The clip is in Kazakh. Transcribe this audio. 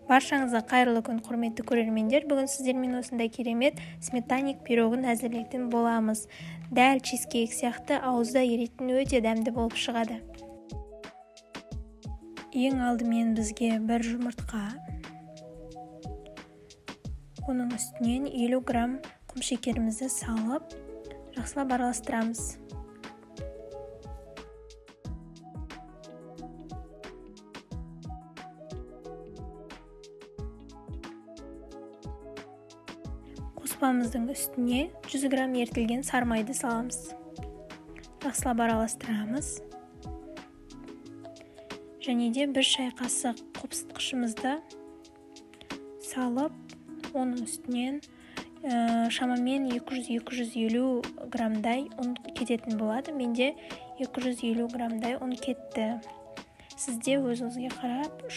Баршаңызға қайырлы күн, құрметті көрермендер! Бүгін сіздермен осындай керемет сметанник пирогын әзірлейтін боламыз. Дәл чизкейк сияқты ауызда еритін, өте дәмді болып шығады. Ең алдымен бізге бір жұмыртқа, оның үстінен 50 грамм құмшекерімізді салып, жақсылап араластырамыз. Қоспамыздың үстіне 100 грамм ерітілген сары майды саламыз, жақсылап араластырамыз. Және де 1 шай қасық қопсытқышымызды салып, оның үстінен шамамен 200-250 граммдай ұн кететін болады. Менде 250 граммдай ұн кетті. Сізде өзіңізге қарап